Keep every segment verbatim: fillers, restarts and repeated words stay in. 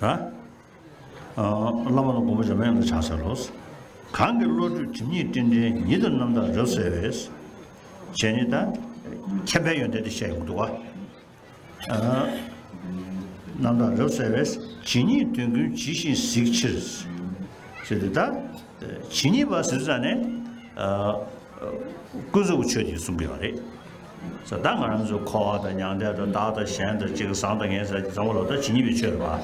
ཨ། ཨ། བླ་མ་དང་མགོན་པོ་འཇམ་དཔལ་དབྱངས་ལ་ཕྱག་འཚལ་ལོ། གང་གི་བློ་གྲོས་སྒྲིབ་གཉིས་སྤྲིན་བྲལ་ཉིད་དུ་རྣམ་དག་རབ་གསལ་བས། བྱས་ནས་ད་མཁྱེན་པའི་ཡོན་ཏན་དེ་བཤད་ཡོང་གི་འདུག་བ། ཨ། རྣམ་དག་རབ་གསལ་བས་ཇི་སྙེད་དོན་ཀུན་ཇི་བཞིན་གཟིགས་ཕྱིར། ཟེར་ཏེ་ད་ཇི་སྙེད་པ་ཟེར་ཙང་ནས། ཨ། ཀུན་རྫོབ་ཀྱི་ཆོས་དེ་གསུང་གི་ཡོད་རེད། ས་ད་ང་རང་ཚོ་འཁོར་བ་དང་མྱང་འདས་དང་བདག་དང་གཞན་དང་གཅིག་བཟང་དང་ངན་ཟེར་གྱི་ཚང་མ་ལ་ད་ཇི་སྙེད་པའི་ཆོས་རེད་པ།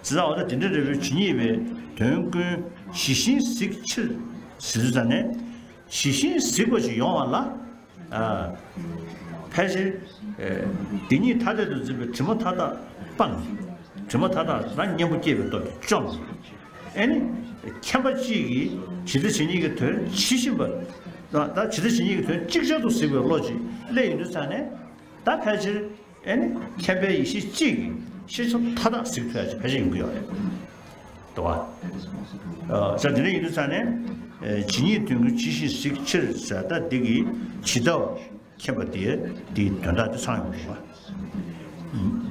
ས་ད་འོ་ད་དེ་འདྲ་རེད་པས་ཇི་སྙེད་པའི་དོན་ཀུན་ཇི་བཞིན་གཟིགས་ཕྱིར་ཟེར་ཙང་ནས། ཇི་བཞིན་གཟིགས་པ་ཞིག་ཡོང་བ་ལ། ཨ། ཕལ་ཆེར། ཨ། འདི་ཉིད་ཐ་དད་དུ་འཛིན་པའི་དྲི་མ་མཐའ་དག་སྤངས། དྲི་མ་མཐའ་དག་ན་གཉེན་པོ་སྐྱེས་པའི་སྟོབས་ཀྱིས་བཅོམ། ཨེ་ནི། མཁྱེན་པ་གཅིག་གིས་ཇི་ལྟ་ཇི་སྙེད་ཀྱི་དོན་ཇི་བཞིན་པ། ད་ད་ཇི་ལྟ་ཇི་སྙེད་ཀྱི་དོན་ཅིག་ཅར་དུ་གཟིགས་པའི་བློ་ཅིག་སླེབས་ཡོང་དུས་ཙང་ནས། ད་ཕལ་ཆེར། ཨེ་ནི། མཁྱེན་པའི་ཡེ་ཤེས་གཅིག་གིས་ཤེས་བྱ་མཐའ་དག་གཟིགས་ཐུབ་ཡ་ཅིག་ཕལ་ཆེར་ཡོང་གི་ཡོད་རེད། འདུག་བ། ཨ། ས་དེ་འདྲ་ཡིན་དུས་ཙང་ནས། ཨེ། ཇི་སྙེད་དོན་ཀུན་ཇི་བཞིན་གཟིགས་ཕྱིར་ཟེར་ད་འདི་གི་ཇི་ལྟ་བ། མཁྱེན་པ་དེ་དེའི་དོན་དག་དེ་ཚང་ཡོང་གི་རེད་པ།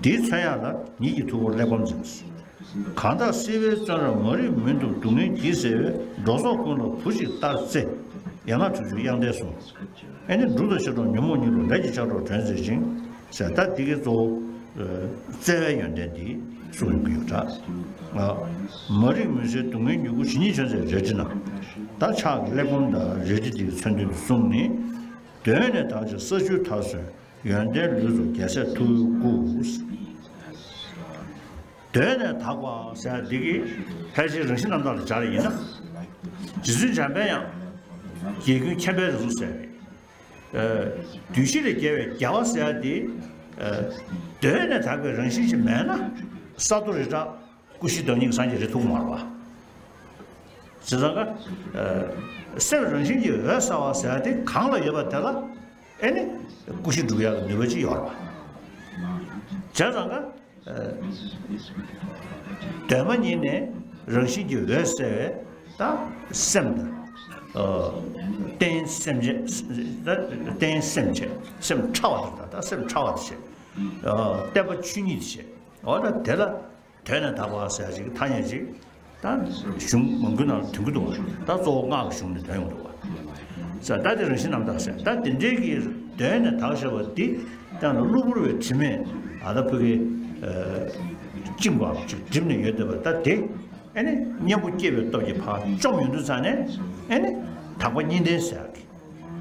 དེ་མཚོན་ཡག་ལ་ཉིད་ཀྱི་ཐུགས་ཁུར་གླེགས་བམ་འཛིན། གང་དག་བསིལ་བའི་བཙོན་རར་མ་རིག་མུན་དུ་སྡུག་བསྔལ་གྱིས་གཟིར་བའི་འགྲོ་ཚོགས་ཀུན་ལ་བུ་ཞིག་ལྟར་བརྩེ། ཡན་ལག་དྲུག་ཅུ་དབྱངས་ལྡན་གསུང་། ཨེ་ནི། སྒྲུབ་དང་ཤེས་རྟོགས་ཉོན་མོངས་གཉིས་ལུགས་ལས་ཀྱི་ལྕགས་སྒྲོག་སྒྲོན་མཛད་ཅིང་། ཟེར་ད་འདི་གའི་གཙོ་བོ། ཨ། བརྩེ་བའི་ཡོན་ཏན་འདི་གསུང་ཡོང་གི་ཡོད་འདྲ། ཨ། མ་རིག་མུན་སེལ་སྡུག་བསྔལ་མྱུ་གུ་ཇི་སྙེད་བྱོན་མཛད་རལ་གྲི་ན། ད་ཕྱག་གི་གླེགས་བམ་དང་རལ་གྲི་འདི་གི་མཚོན་དོན་དུ་གསུངས་ནས། གདོད་ནས་དག་ཅིང་ས་བཅུའི་མཐར་སོན་ཡོན་ཏན་ལུས་རྫོགས་རྒྱལ་སྲས་ཐུ་བོའི་སྐུ། གདོད་ནས་དག་པ་ཟེར་ཡ་འདི་གི་ཕལ་ཆེར་རང་བཞིན་རྣམ་དག་ལ་སྦྱར་ཡིན་ན། རྗེ་བཙུན་འཇམ་པའི་དབྱངས་རྒྱལ་ཀུན་མཁྱེན་པའི་རང་གཟུགས་ཟེར་བའི། ཨ། བདུད་བཞི་ལས་རྒྱལ་བའི་རྒྱལ་བ་ཟེར་ཡ་འདི། ཨ། གདོད་ནས་དག་པའི་རང་བཞིན་ཅིག་མེད་ན། ས་རྡོ་རི་བྲག་སྐུ་བཞི་བདག་ཉིད་ཀྱི་སངས་རྒྱས་རེད་ཐུབ་མ་རེད་པ། བྱས་ཙང་ཀ། ཨ། སེམས་རང་བཞིན་གྱིས་འོད་གསལ་བ་ཟེར་ཡ་དེ་གང་ལ་ཡོད་པ་དེ་ལ། ཨེ་ནི། སྐུ་བཞི་འགྲུབ་ཡག་གི་ནུས་པ་ཅིག་ཡོད་རེད་པ། བྱས་ཙང་ཀ། ཨ། གདོད་མ་ཉིད་ནས་རང་བཞིན་གྱིས་འོད་གསལ་བའི་ད་སེམས་དང་། ཨ། རྟེན་སེམས་བསྐྱེད། ད་རྟེན་སེམས་བསྐྱེད། སེམས་ཕྲ་བ་དང་ད་སེམས་ཕྲ་བ་དེ་བྱས། ཨ། བརྟེན་པ་ཆོས་ཉིད་དེ་བྱས། འོ་ད་དེ་ལ། གདོད་ནས་དག་པ་ཟེར་ཡ་ཅིག་ཐ་སྙད་ཅིག་ད་གཞུང་མང་པོའི་ནང་ལ་ཐོན་གྱི་འདུག་བ། ད་གཙོ་བོ་སྔགས་ཀྱི་གཞུང་ནས་ཐོན་ཡོང་འདུག་བ། ས་ད་དེ་རང་བཞིན་རྣམ་དག་ཟེར། ད་དེ་འདྲའི་གི་གདོད་ནས་དག་ཤེས་པ་འདི་ད་ནི་གློ་བུར་བའི་དྲི་མས་ཨ་ད་ཕ་གི་ཨ་བཅིངས་པ་ཅིག་བསྒྲིབས་ནས་ཡོད་བསྡད་པ། ད་དེ་ཨེ་ནི་གཉེན་པོ་སྐྱེས་པའི་སྟོབས་ཀྱིས་ཕར་བཅོམ་ཡོང་དུས་ཙང་ནས། ཨེ་ནི་དག་པ་གཉིས་ལྡན་ཟེར་ཡ་གི།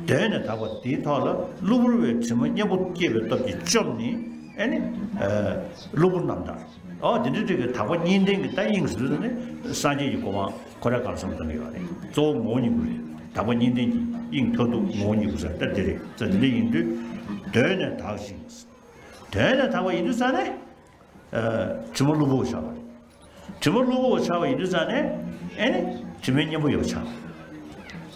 གདོད་ནས་དག་པ་དེའི་ཐོག་ལ་གློ་བུར་བའི་དྲི་མ་གཉེན་པོ་སྐྱེས་པའི་སྟོབས་ཀྱིས་བཅོམ་ནས། ཨེ་ནི། ཨ། གློ་བུར་རྣམ་དག། ཨོ་དེ་འདྲའི་རིགས་ཀྱི་དག་པ་གཉིས་ལྡན་གྱི་ད་དབྱིངས་སུ་ནི་སངས་རྒྱས་ཀྱི་གོ་འཕང་ཁོ་རའི་གང་བསམ་བཏང་གི་ཡོད་རེད། གཙོ་བོ་ངོ་བོ་ཉིད་སྐུ་རེད། དག་པ་གཉིས་ལྡན་གྱི་དབྱིངས་མཐར་ཐུག་ངོ་བོ་ཉིད་སྐུ་ཟེར་ད་དེ་རེད། ད་དེ་འདྲ་ཡིན་དུས་གདོད་ནས་དག་ཅིང་། གདོད་ནས་དག་པ་ཡིན་དུས་ཙང་ནས། ཨ། དྲི་མ་གློ་བུར་བ་ཆགས་པ་རེད། དྲི་མ་གློ་བུར་བ་ཆགས་པ་ཡིན་དུས་ཙང་ནས། ཨེ་ནི། དྲི་མའི་གཉེན་པོ་ཡོད་པ་ཆགས་པ་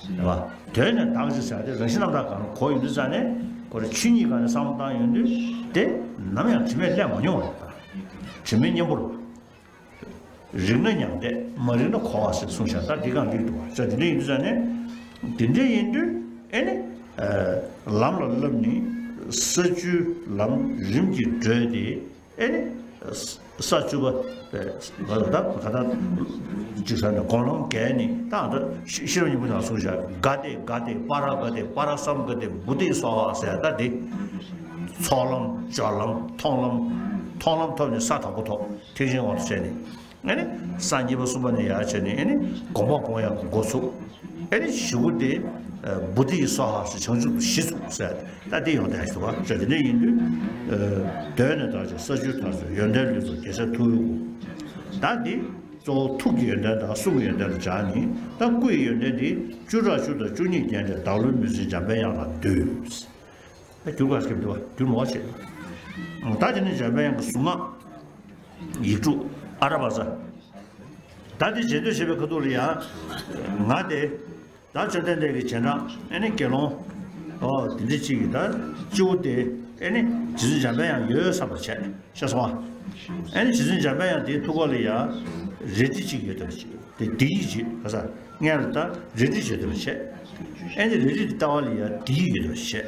རེད་པ། གདོད་ནས་དག་ཅིང་ཟེར་ཏེ་རང་བཞིན་རྣམ་དག་གང་གོ་ཡོང་དུས་ཙང་ནས། ཁོ་རང་ཆོས་ཉིད་སྒང་ནས་བསམ་བློ་བཏང་ཡོང་དུས་དེ་ནམ་ཡང་དྲི་མས་བསླད་མ་མྱོང་བ་རེད་པ། དྲི་མའི་གཉེན་པོ་རེད། རིག་ན་མྱང་འདས། མ་རིག་ན་འཁོར་བ་ཟེར་གསུངས་བཞག་ད་འདི་གང་འགྲིག་འདུག་བ། ས་དེ་འདྲ་ཡིན་དུས་ཙང་ནས། དེ་འདྲ་ཡིན་དུས་ཨེ་ནི། ཨ། ལམ་ལ་བསླབས་ནས་ས་བཅུའི་ལམ་རིམ་གྱིས་བགྲོད་དེ། ཨེ་ནི། ས་བཅུ་པ། ཨེ། ད་ག་ད་ཅིག་ས་ནས་སྒོམ་ལམ་བརྒལ་ནས་ད་ད་ཤེས་རབ་སྙིང་པོ་ནང་གསུངས་བཞག་ག་ཏེ་ག་ཏེ་པ་ར་ག་ཏེ་པ་ར་སཾ་ག་ཏེ་བོ་དྷི་སྭཱ་ཧཱ་ཟེར་ད་དེ། ཚོགས་ལམ་སྦྱོར་ལམ་མཐོང་ལམ། མཐོང་ལམ་ཐོབ་ནས་ས་དང་པོ་ཐོབ། ཐེག་ཆེན་དབང་དུ་བྱས་ནས། ཨེ་ནི། ས་གཉིས་པ་གསུམ་པ་ནས་ཡར་བྱས་ནས། ཨེ་ནི། སྒོམ་པ་སྒོམ་ཡག་གི་འགོ་ཚུགས། ཨེ་ནི་བཞི་པོ་དེ་བོ་དྷི་སྭཱ་ཧཱ་ཟེར་བྱང་ཆུབ་ཏུ་གཞི་ཚུགས་ཟེར། ད་དེ་ཡོང་བསྡད་ཡོད་པ། ས་དེ་འདྲ་ཡིན་དུས། གདོད་ནས་དག་ཅིང་ས་བཅུའི་མཐར་སོན་ཡོན་ཏན་ལུས་རྫོགས་རྒྱལ་སྲས་ཐུ་བོའི་སྐུ། ད་འདི་གཙོ་བོ་ཐུགས་ཀྱི་ཡོན་ཏན་དང་གསུང་གི་ཡོན་ཏན་ལ་སྦྱར་ནས། ད་སྐུ་ཡི་ཡོན་ཏན་འདི་བཅུ་ཕྲག་བཅུ་དང་བཅུ་གཉིས་རྒྱན་སྤྲས་བདག་བློའི་མུན་སེལ་འཇམ་པའི་དབྱངས་ལ་འདུད། ད་འགྱུར་ག་སྐྱེ་འདུག་བ། འགྱུར་མོ་བྱེད། ད་དེ་ནི་འཇམ་པའི་དབྱངས་ཀྱི་གཟུངས་སྔགས། ཡིག་དྲུག་ཨ་ར་བ་ཙ། ད་དེ་རྗེས་ཟློས་བྱེད་པའི་ཁ་ཐུག་ལ་ཡང་། ང་དེ། ད་བཅོམ་ལྡན་འདས་ཀྱི་རྗེས་འབྲང་། ཨེ་ནི་དགེ་སློང་། ཨོ་དེ་འདྲ་གཅིག་གིས་ད་སྤྱི་བོ་དེ། ཨེ་ནི་རྗེ་བཙུན་འཇམ་པའི་དབྱངས་ཡོད་བསམ་པ་བྱས། ཤེས་སོང་ཨ། ཨེ་ནི་རྗེ་བཙུན་འཇམ་པའི་དབྱངས་དེའི་ཐུགས་ཀ་ལ་ཡང་། རལ་གྲི་གཅིག་ཡོད་དེ་བྱས། དེ་བདེ་སྐྱིད་ཅིག་ག་ས། སྔོན་ལ་ད་རལ་གྲི་ཡོད་དེ་བྱས། ཨེ་ནི་རལ་གྲི་དེ་ལྟ་བ་ལ་ཡང་བདེ་སྐྱིད་ཡོད་དེ་བྱས།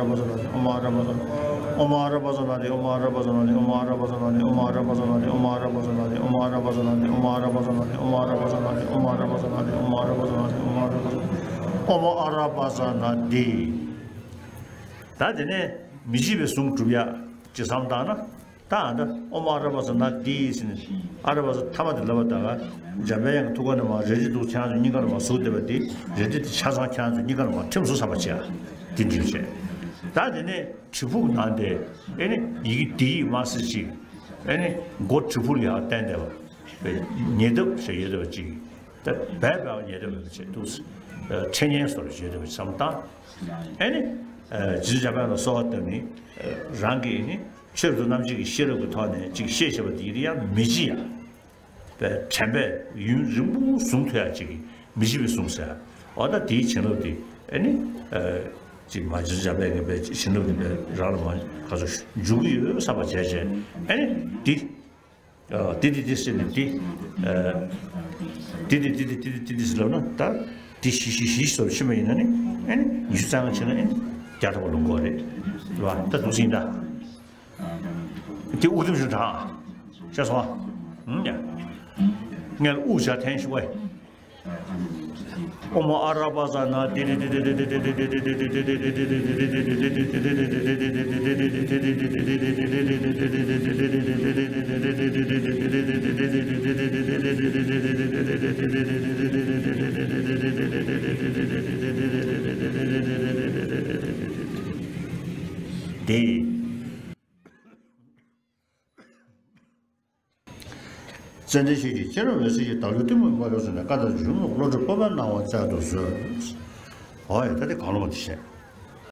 ར་པ་ཙ་ན་དྷཱིཿ། ཨོཾ་ཨ་ར་པ་ཙ་ན་དྷཱིཿ། ཨོཾ་ཨ་ར་པ་ཙ་ན་དྷཱིཿ། ཨོཾ་ཨ་ར་པ་ཙ་ན་དྷཱིཿ། ཨོཾ་ཨ་ར་པ་ཙ་ན་དྷཱིཿ། ཨོཾ་ཨ་ར་པ་ཙ་ན་དྷཱིཿ། ཨོཾ་ཨ་ར་པ་ཙ་ན་དྷཱིཿ། ཨོཾ་ཨ་ར་པ་ཙ་ན་དྷཱིཿ། ཨོཾ་ཨ་ར་པ་ཙ་ན་དྷཱིཿ། ཨོཾ་ཨ་ར་པ་ཙ་ན་དྷཱིཿ། ཨོཾ་ཨ་ར་པ་ཙ་ན་དྷཱིཿ། ཨོཾ་ཨ་ར་པ་ཙ་ན་དྷཱིཿ། ད་དེ་ནས་མི་འཇིགས་པའི་གཟུངས་སྒྲུབ་ཡག་ཅིག་བསམ་བཏང་ན། ད་ཨ་ད་ཨོཾ་ཨ་ར་པ་ཙ་ན་དྷཱིཿ་ཟེར་ནས་ཨ་ར་པ་ཙ་ཐ་མ་དེ་ལབ་པ་ད་ག་འཇམ་དཔལ་དབྱངས་ཀྱི་ཐུགས་ཀ་ནས་མར་རལ་གྲི་འདུག་ཁྱེད་རང་ཚོ་སྙིང་ག་ནས་མར་ཟུག་བསྡད་པ་དེ་རལ་གྲི་དེ་ཆ་ཚང་ཁྱེད་རང་ཚོ་སྙིང་ག་ནས་མར་ཐིམ་སོང་བསམ་པ་བྱས། དེ་འདྲ་བྱས། ད་དེ་ནས་བྲིས་ཕུག་ནང་དེ་ཨེ་ནི་ཡི་གེ་དེ་ཡིག་མ་སི་ཅིག་ཨེ་ནི་མགོ་བྲིས་ཕུག་ལ་ཡར་བསྟན་བསྡད་པ། ཉེ་འདབས་ཞེས་ཡོད་བསྡད་པ་ཅིག་ད་སྦས་སྦས་པ་ཉེ་འདབས་ཡོད་པ་ཅིག་འདུག་འཕྲེད་བརྙན་བཟོ་འདྲ་ཡོད་བསྡད་པ་ཅིག་བསམ་བཏང་། ཨེ་ནི། རྗེ་བཙུན་འཇམ་དཔལ་ལ་གསོལ་བ་བཏབ་ནས། རང་གིས་ནི་ཆོས་རབ་ཏུ་རྣམ་འབྱེད་ཀྱི་ཤེས་རབ་ཀྱི་ཐོག་ནས་ཅིག་ཤེས་བྱ་བ་དེ་ཡིན་ན་ཡང་མི་འཇིགས་ཡ། པའི་དྲན་པས་ཡུན་རིང་པོ་བཟུང་ཐུབ་ཡ་ཅིག་མི་འཇིགས་པའི་གཟུངས་ཟེར། འོ་ད་དེའི་བྱིན་རླབས་དེ་ཨེ་ནི། ཅིག་མ་རྗེ་བཙུན་འཇམ་དཔལ་གྱི་པའི་བྱིན་རླབས་དེ་པའི་རང་ལ་མ་ག་ཚོད་འཇུག་གི་ཡོད་བསམ་པ་བྱས་བྱས་ཨེ་ནི་འདི། ཨ་དེ་དེ་དེ་ཟེར་ནས་དེ། ཨ་དེ་དེ་དེ་དེ་དེ་དེ་དེ་དེ་ཟེར་ལབ་ན་ད་དེ་བཞི་བཞི་བཞི་བཞི་ཟེར་ཕྱིན་པ་ཡིན་ན་ནི་ཨ་ནི་ཉི་ཤུ་རྩ་ལྔ་ཕྱིན་ན་ཨ་ནི་བརྒྱ་ཐམ་པ་ལོངས་དགོས་རེད། རེད་བ། ད་འདུག་སེ་ཡིན་ད། དེ་དབུགས་རིམ་བཞིན་དྲངས། ཤེས་སོང་ཨ། ཧུམ་ཡ། ངས་དབུགས་བཞག་འཐེན་ཤོག་ཨེ། ཨོཾ་ཨ་ར་པ་ཙ་ན་དྷཱིཿ། དེ། ཙནྡན་ཤེལ་གྱི་སྤྱན་རས་གཟིགས་ཀྱིས་བདག་བློའི་གཏི་མུག་མ་ལུས་སོ་ནས་བཀའ་དང་རྒྱུད་ལ་བློ་གྲོས་སྤོབས་པའི་སྣང་བ་སྩལ་དུ་གསོལ། འོ་ཡ་ད་དེ་གང་ལོ་མ་དེ་བཤད།